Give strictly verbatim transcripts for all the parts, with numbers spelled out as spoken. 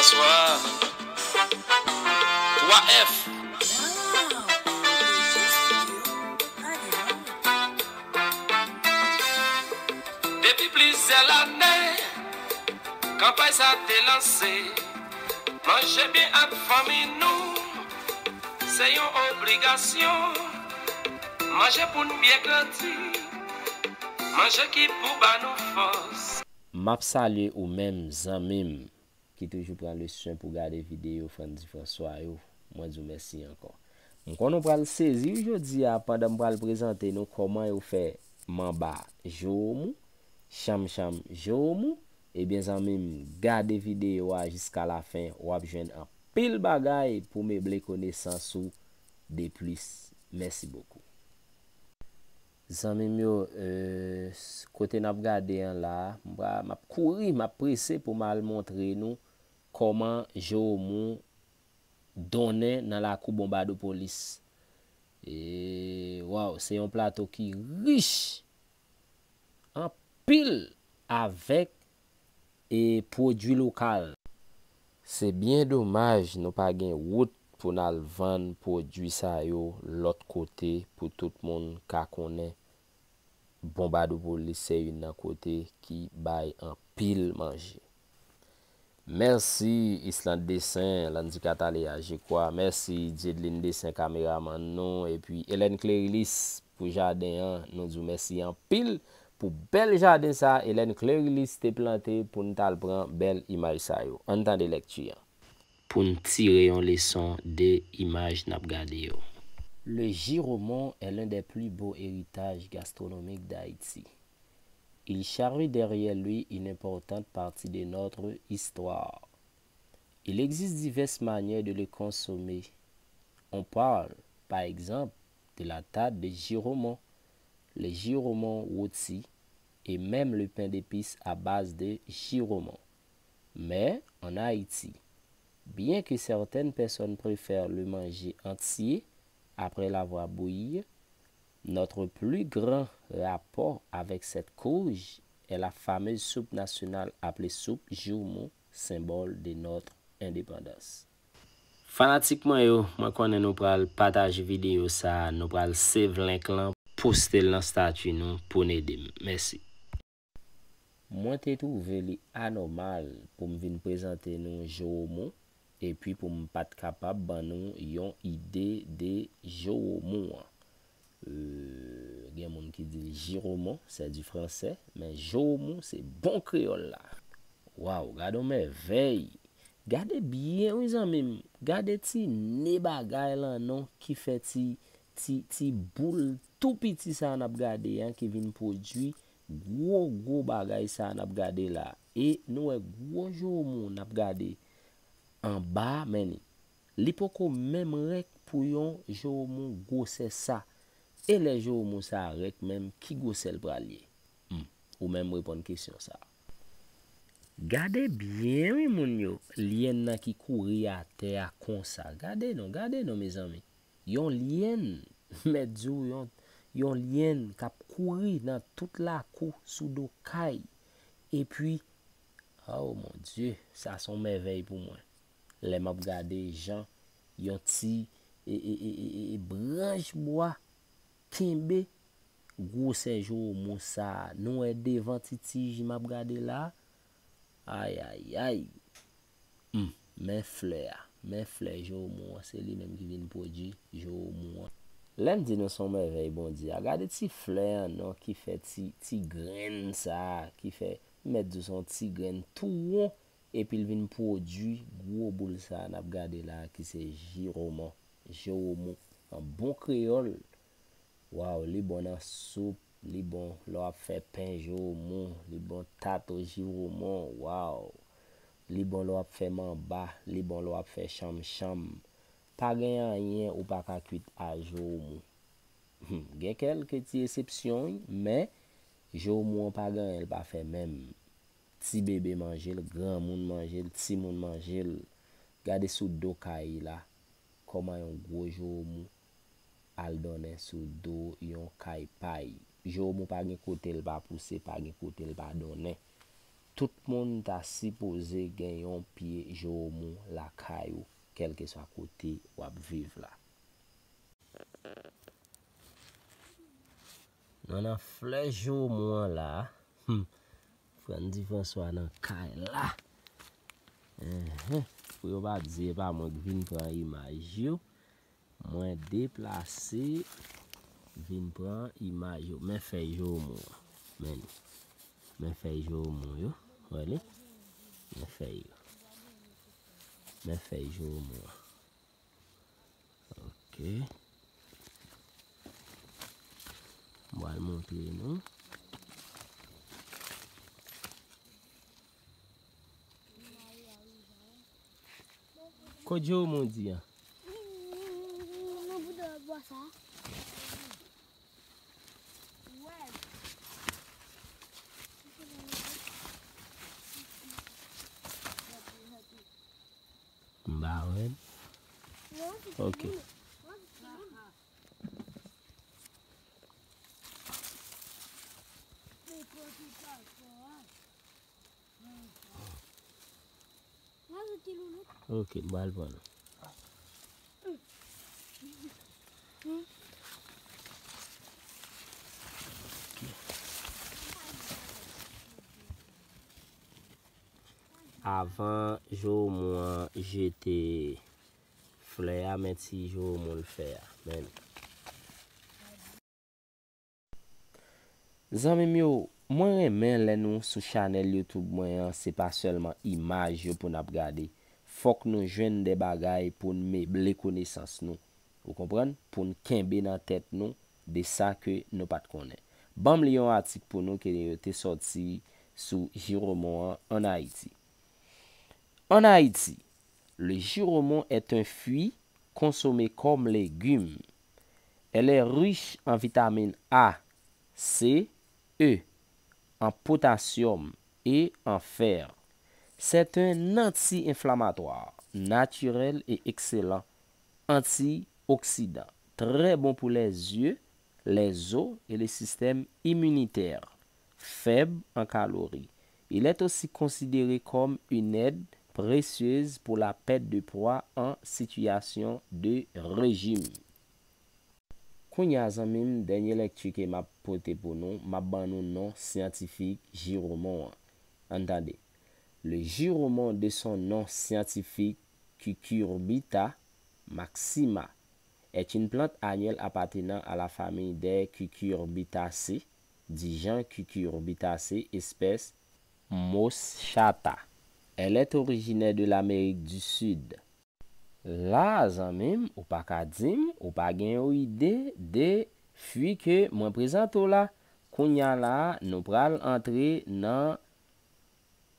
Swa twa F. Depi plizyè lane, kanpay sa te lanse. Manje byen ak fanmi nou, se yon obligasyon. Manje pou n byen grandi. Manje ki pou ba nou fòs. M ap salye ou menm, zanmi m, ki toujou pran le swen pou gade videyo Frandy François yo. Mwen di w mèsi ankò. M konnen w pral sezi wi jodi a pandan m pral prezante nou kòman yo fè manba jowomou, chanmchanm jowomou. Ebyen, zanmi m, gade videyo a jiska lafen, w ap jwenn anpil bagay pou meble konesans ou de plis. Mèsi bokou. Zanmi m yo, eh, s- kote n ap gade an la, m pra- m ap kouri, m ap prese pou m al montre nou kòman jowomou donnen nan lakou Bonbadopolis. E, waw, se yon plato ki rich anpil avèk e pwodui lokal. Se byen domaj nou pa gen wout pou n al vann pwodui sa yo lòt kote pou tout moun ka konnen Bonbadopolis se youn nan kote ki bay anpil manje. Mèsi Islande Desen, Landy Cataleya, je crois. Mèsi Dieudline Desen, kameramann nou, epi Hélène Clérilis pou jaden an. Nou di w mèsi anpil pou bèl jaden sa Hélène Clérilis te plante pou n t al pran bèl imaj sa yo. Ann tande lèkti an. Pou n tire yon leson de imaj n ap gade yo. Le giromon est l'un des plus beaux héritages gastronomiques d'Haïti. Il charrie derrière lui une importante partie de notre histoire. Il existe diverses manières de le consommer. On parle, par exemple, de la tarte de giromon, les giromons rôtis et même le pain d'épices à base de giromon. Mais en Haïti, bien que certaines personnes préfèrent le manger entier après l'avoir bouilli, notre plus grand rapport avec cette couche est la fameuse soupe nationale appelée soupe joumou, symbole de notre indépendance. Fanatik mwen yo, mwen konnen nou pral pataje videyo sa a, nou pral save link lan, poste l nan stati nou pou n ede m. Mèsi. Mwen te twouve li anòmal pou m vin prezante nou jowomon, epi pou m pa t kapab ban nou yon ide de jowomon an. Euh, gen moun ki di l giromon, c'est du français, men jowomon se bon kreyòl la. Waw, gade yon mèvèy! Gade byen wi zanmi m, gade ti ne bagay lan non ki fè ti, ti, ti boul tou piti sa n ap gade an ki vin pwodui gwo gwo bagay sa n ap gade la. E nou wè gwo jowomon n ap gade anba a, men li, li poko menm rèk pou yon jowomon gwosè sa. E lè jowomon sa rèk menm, ki gwosè l pral ye? Hmm, ou menm reponn kesyon sa. Gade byen wi moun yo, lyèn nan ki kouri atè a konsa. Gade non, gade non mezanmi. Yon lyèn, mèt di w yon, yon lyèn k ap kouri nan tout lakou sou do kay. Epi, oh mon Dye, sa se yon mèvèy pou mwen. Lè m ap gade jan yon ti e, e, e, e, e, e branch bwa kenbe gwosè jowomon sa a. Nou wè devan ti tij m ap gade la a. Ayayay. Hmm, men flè a. Men flè jowomon an. Se li menm ki vin pwodui jowomon an. Lè m di nou se yon mèvèy Bondye a, gade ti flè an non ki fè ti, ti grenn sa a, ki fè, m mèt di w se yon ti grenn tou won, epi l vin pwodui gwo boul sa a n ap gade la a ki se jiwoman, jowomon, an bon kreyòl. Waw, li bon nan soup, li bon lè w ap fè pen jowomon, li bon tat o jiwoman, waw. Li bon lè w ap fè manba, li bon lè w ap fè chanmchanm. Pa gen anyen ou pa ka kuit a jowomon. Hmm, gen kèlke ti eksepsyon, wi, men jowomon an pa gen anyen l pa fè menm. Ti bebe manje l, granmoun manje l, timoun manje l. Gade sou do kay la, kòman yon gwo jowomon al donnen sou do yon kay pay. Jowomon pa gen kote l pa pouse, pa gen kote l pa donnen. Tout moun ta sipoze gen yon pye jowomon lakay ou, kèlkeswa kote w ap viv la. Nou nan flè jowomon an la. Hmm. Frandy François nan kay la. Enhen. Pou yo pa di e pa mwen ki vin pran imaj yo. Mwen deplase, vin pran imaj yo. Men fèy jowomon an. Men li. Men fèy jowomon yo. Wè li? Men fèy yo. Men fèy jowomon an. Ok. Mwen al montre nou. Kot jowomon di an? Nan bout bwa sa. M pa wè l. Ok. Ok, m pral pran l. Avan jowomon an jete flè a, men ti jowomon l fè a. Men li. Zanmi m yo, mwen renmen lè nou sou chanèl YouTube mwen an, se pa sèlman imaj yo pou n ap gade. Fòk nou jwenn de bagay pou n meble konesans nou. Ou konprann? Pou n kenbe nan tèt nou de sa ke nou pa t konnen. Ban m li yon atik pou nou ke yo te sòti sou Giromon an, ann Ayiti. En Haïti, le giromon est un fruit consommé comme légume. Elle est riche en vitamines A, C, E, en potassium et en fer. C'est un anti-inflammatoire naturel et excellent antioxydant, très bon pour les yeux, les os et le système immunitaire, faible en calories. Il est aussi considéré comme une aide précieuse pour la perte de poids en situation de régime. Kounye a, zanmi m, dènye lèkti ke m ap pote pou nou, m ap ban nou non syantifik giromon an. Ann tande. Le giromon, de son nom scientifique Cucurbita maxima, est une plante annuelle appartenant à la famille des Cucurbitacées, du genre Cucurbitacées, espèce Moschata. Elle est originaire de l'Amérique du Sud. La, zanmi m, ou pa ka di m ou pa gen yon ide de fwi ke mwen prezante w la. Kounye a la, nou pral antre nan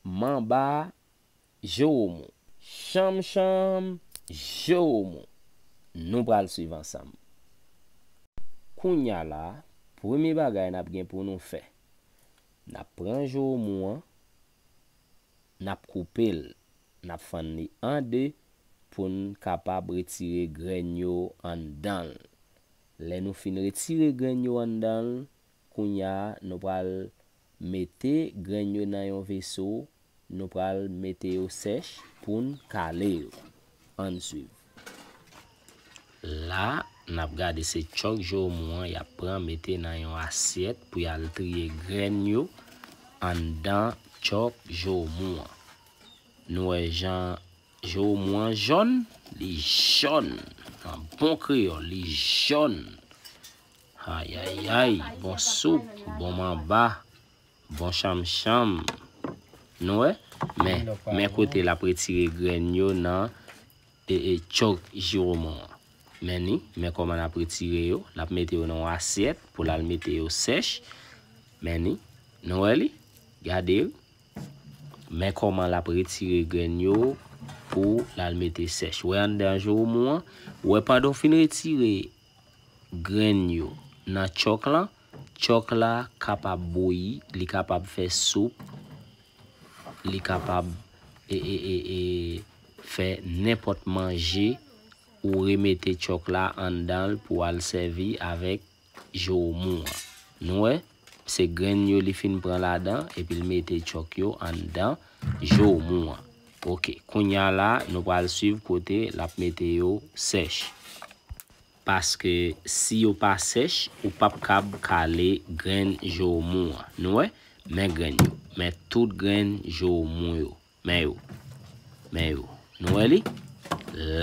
manba Jeromon. Chanm chanm Jeromon. Nou pral swiv ansanm. Kounye a la, premye bagay n ap gen pou nou fè, n ap pran Jeromon an, n ap koupe l, n ap fann li an de pou n kapab retire grenn yo anndan l. Lè nou fin retire grenn yo anndan l, kounye a nou pral mete grenn yo nan yon veso, nou pral mete yo sèch pou n kale yo. Ann swiv. La, n ap gade se tchòk Jeromon an y ap pran mete nan yon asyèt pou y al triye grenn yo anndan tchòk Jeromon an. Nou wè jan Jeromon an jòn? Li jòn. An bon kreyòl, li jòn. Ayayay, bon soup, bon manba, bon chanm chanm. Nou wè? Men, men kote l ap retire grenn yo nan e, e, tchòk Jeromon an. Men ni, men kòman l ap retire yo. L ap mete yo nan yon asyèt pou l al mete yo sèch. Men ni, nou wè li? Gade yo. Men kòman l ap retire grenn yo pou l al mete sèch. Wè anndan Jeromon an, wè pandan w fin retire grenn yo nan tchòk lan, tchòk la kapab bouyi, li kapab fè soup, li kapab e, e, e, e, fè nenpòt manje, ou remete tchòk la anndan l pou al sèvi avèk Jeromon an. Nou wè? Se grenn yo li fin pran ladan, epi l mete tchòk yo anndan jomou an. Oke, kounye a la, nou pral swiv kote l ap mete yo sèch. Paske si yo pa sèch, ou p ap kab kale grenn jomou an. Nou wè? Men grenn yo. Men tout grenn jomou yo. Men yo. Men yo. Nou wè li?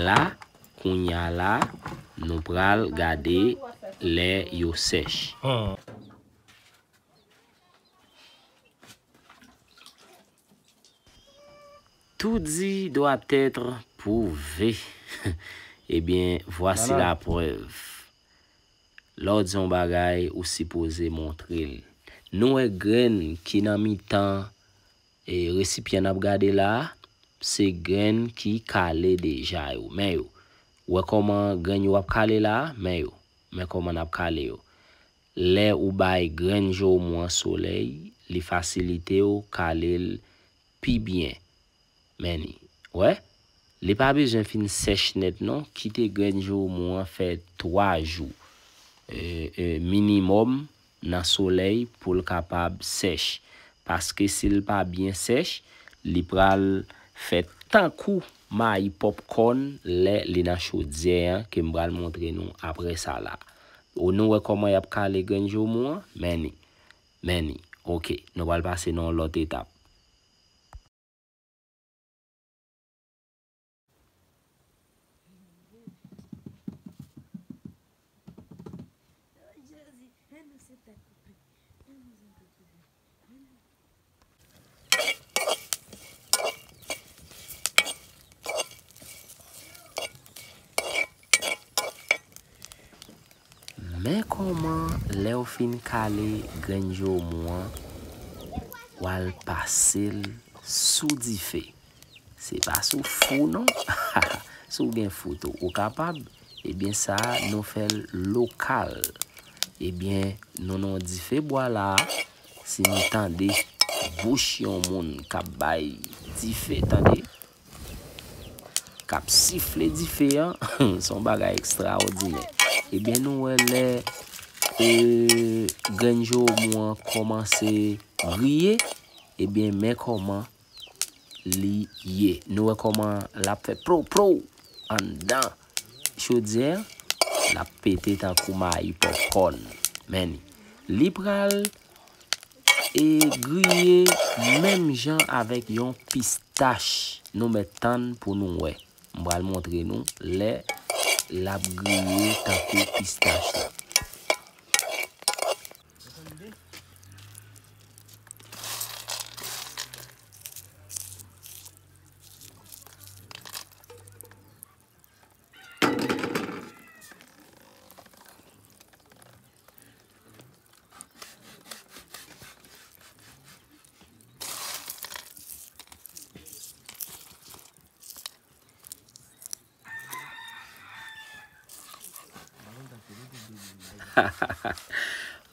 La, kounye a la, nou pral gade lè yo sèch. Tout dit doit être prouvé. Ebyen, voici la preuve. Lè w di yon bagay, ou sipoze montre l. Nou wè grenn ki nan mitan e resipyan n ap gade la a, se grenn ki kale deja yo. Men yo. Ou wè kòman grenn yo ap kale la a? Men yo. Men kòman n ap kale yo. Lè ou bay grenn jomou an solèy, li fasilite w kale l pi byen. Men ni. Wè? Li pa bezwen fin sèch nèt non. Kite grenn jomou an fè twa jou, e, e, minimòm nan solèy pou l kapab sèch. Paske si l pa byen sèch, li pral fè tankou mayi pòpkòn lè li nan chodyè an, ke m pral montre nou apre sa la. O, nou wè kòman y ap kale grenn jomou an? Men ni. Men ni. Oke, nou pral pase nan yon lòt etap. Men kòman lè w fin kale grenn jomou an, w al pase l sou dife. Se pa sou fou non. Si w gen fou tou, ou kapab. Ebyen sa a, nou fè l lokal. Ebyen, nou nan yon dife bwa la a, si nou tande bouch yon moun k ap bay dife, tande, k ap sifle dife an, se yon bagay ekstraòdinè. Ebyen, nou wè lè, e, grenn jomou an kòmanse griye, ebyen, men kòman li ye. Nou wè kòman l ap fè plow, plow anndan chodyè an, l ap pete tankou mayi pòpkòn. Men ni. Li pral e griye menm jan avèk yon pistach. Nou mèt tann pou nou wè. M pral montre nou lè l ap griye tankou pistach la.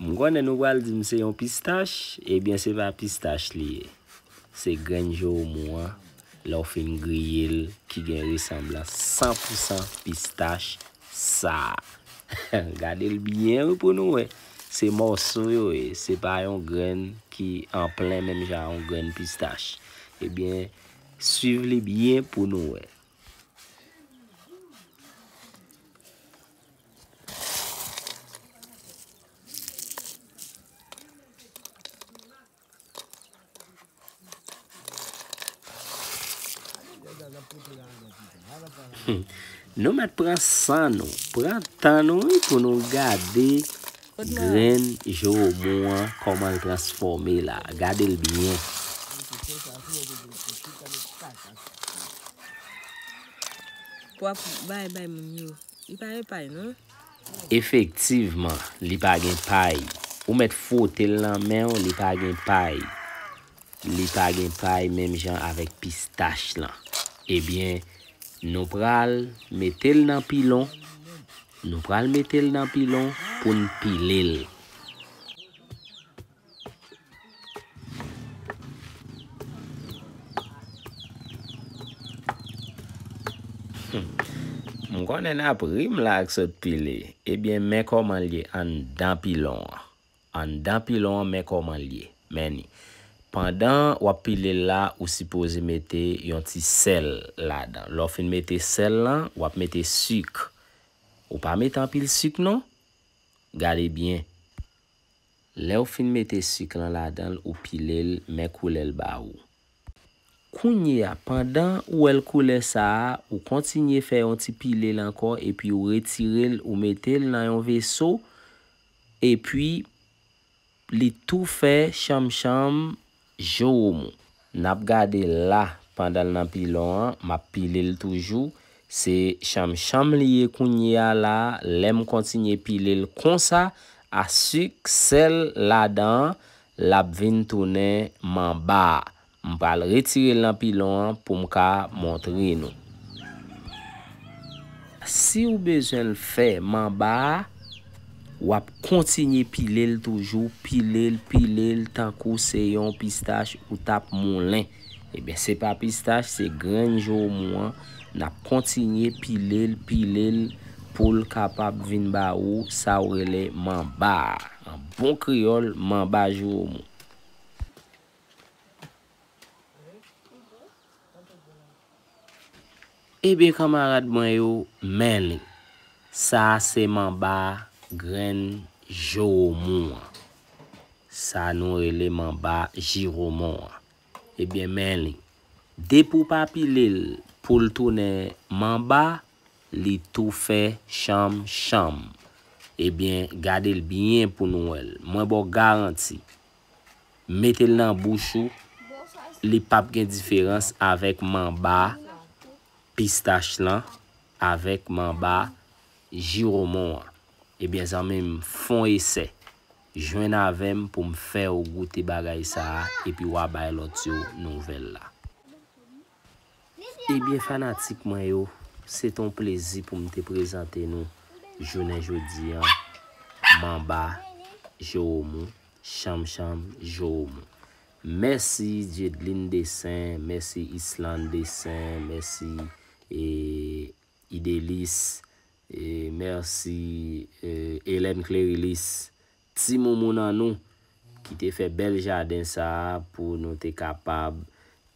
M konnen nou pral di m se yon pistach, ebyen se pa pistach li ye. Se grenn jowomou an, lè w fin griye l, ki gen resanblans san pou san pistach sa. Gade l byen wi pou nou wè. Se mòso yo ye, se pa yon grenn ki anplen menm jan yon grenn pistach. Ebyen, swiv li byen pou nou wè. Nou mèt pran san nou, pran tan nou wi pou nou gade grenn jowomou an kòman l transfòme la. Gade l byen. Pou ap bay bay moun yo. Li pa gen pay non. Efektivman, li pa gen pay. Ou mèt fwote l nan men w, li pa gen pay. Li pa gen pay menm jan avèk pistach lan. Ebyen, nou pral mete l nan pilon. Nou pral mete l nan pilon pou n pile l. M konnen n ap ri m la ak sot pile. Ebyen, men kòman l ye anndan pilon an. Anndan pilon an, men kòman l ye. Men ni. Pandan w ap pile l la, ou sipoze mete yon ti sèl ladan. Lè w fin mete sèl lan, w ap mete sik. Ou pa mete anpil sik non. Gade byen. Lè w fin mete sik lan ladan l, ou pile l, men koulè l ba ou. Kounye a, pandan ou wè l koulè sa a, ou kontinye fè yon ti pile l ankò, epi ou retire l, ou mete l nan yon veso, epi li tou fè chanmchanm jowomou. N ap gade la, pandan l nan pilon an, m ap pile l toujou. Se chanmchanm li ye kounye a la, lè m kontinye pile l konsa, a sik, sèl ladan an, l ap vin tounen manba a. M pral retire l nan pilon an pou m ka montre nou. Si w bezwen l fè manba a, w ap kontinye pile l toujou, pile l, pile l, tankou se yon pistach ou t ap moulen. Ebyen, se pa pistach, se grenn jowomou an. N ap kontinye pile l, pile l, pou l kapab vin ba ou sa w rele manba a. An bon kreyòl, manba jowomou. Ebyen, kanmarad mwen yo, men li. Sa a se manba grenn jowomou an. Sa nou rele manba jiwomon an. Ebyen, men li. Depi w pa pile l pou l tounen manba, li tou fè chanmchanm. Ebyen, gade l byen pou nou wè l. Mwen ba w garanti. Mete l nan bouch ou, li p ap gen diferans avèk manba pistach lan, avèk manba jiwomon an. Ebyen, zanmi m, fè yon esè. Jwenn avè m pou m fè w goute bagay sa a, epi w a bay lòt yo nouvèl la. Ebyen, fanatik mwen yo, se t on plezi pou m te prezante nou jounen jodi an, manba jowomou, chanmchanm jowomou. Mèsi Dieudline Dessin, mèsi Islande Dessin, mèsi, e, Idelis, e, mèsi, e, Hélène Clérilis, ti moumoun an nou, ki te fè bèl jaden sa a pou nou te kapab,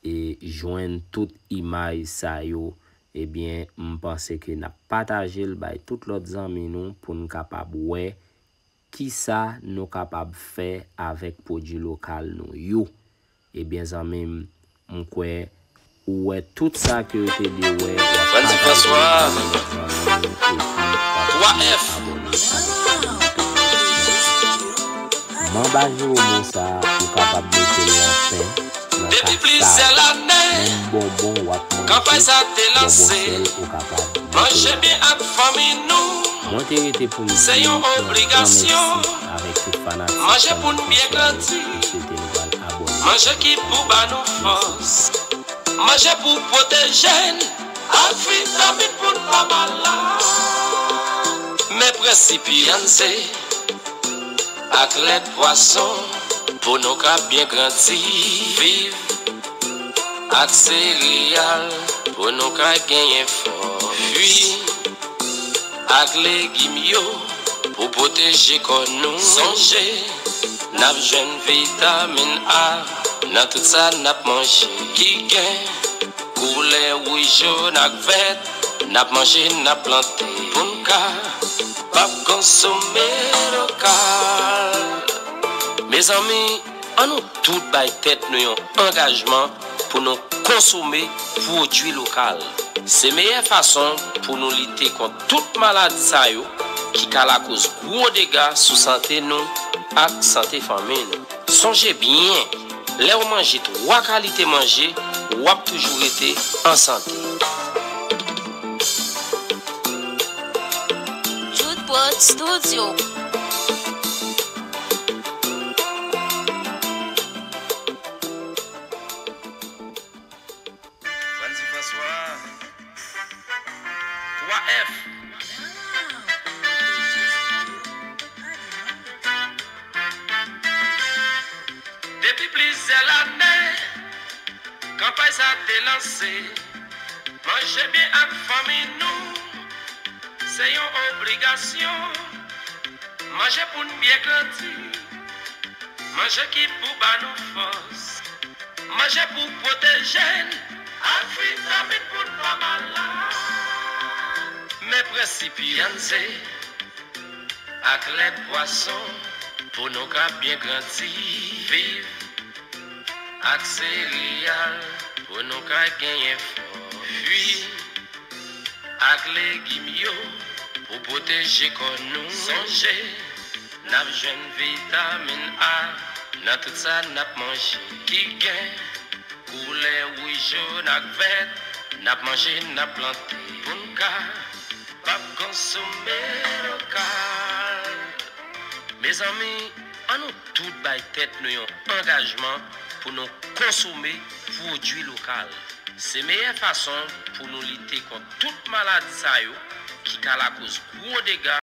e, jwenn tout imaj sa yo. Ebyen, m panse ke n ap pataje l bay tout lòt zanmi nou pou n kapab wè kisa nou kapab fè avèk pwodui lokal nou yo. Ebyen, zanmi m, m kwè ou wè tout sa ke yo te dwe wè, w ap pataje l bay lòt zanmi w, epi w ap abòne avèk nou. Manba jowomon sa a, ou kapab mete l nan pen, nan kastay, menm bonbon w ap manje, bonbon sèl, ou kapab mete l ladan. Mwen te rete pou m di yon gran mèsi avèk tout fanatik Fann Afri Fòs yo. M swete nou pral abòne. Manje ki pou ba nou fòs. Manje pou pwoteje n. Ak vitamin pou n pa malad. Men prensip vyann se ak lèt pwason pou nou ka byen grandi. Viv ak sereyal pou nou ka genyen fòs. Fwi ak legim yo pou pwoteje kò nou. Sonje, n ap jwenn vitamin A nan tout sa n ap manje. Ki gen koulè wouj, jòn ak vèt, n ap manje, n ap plante. Pou n kapab konsome lokal. Mezanmi, ann nou tout bay tèt nou yon angajman pou nou konsome pwodui lokal. Se meyè fason pou nou lite kont tout maladi sa yo ki ka lakoz gwo dega sou sante nou ak sante fanmi nou. Sonje byen, lè w manje twa kalite manje, w ap toujou rete an sante. Jude Prod Studio. Frandy François. Twa F. Depi plizyè lane, kanpay sa te lanse. Manje byen ak fanmi nou, se yon obligasyon. Manje pou n byen grandi. Manje ki pou ba nou fòs. Manje pou pwoteje n. Ak vitamin pou n pa malad. Men prensip yo. Vyann, ze ak lèt pwason pou nou ka byen grandi. Viv ak sereyal pou nou ka genyen fòs. Fwi ak legim yo pou pwoteje kò nou. Sonje, n ap jwenn vitamin A nan tout sa n ap manje. Ki gen koulè wouj, jòn ak vèt, n ap manje, n ap plante. Pou n ka pap konsome lokal. Mezanmi, an nou tout bay tèt nou yon angajman pou nou konsome pwodui lokal. Se meyè fason pou nou lite kont tout maladi sa yo ki ka lakoz gwo dega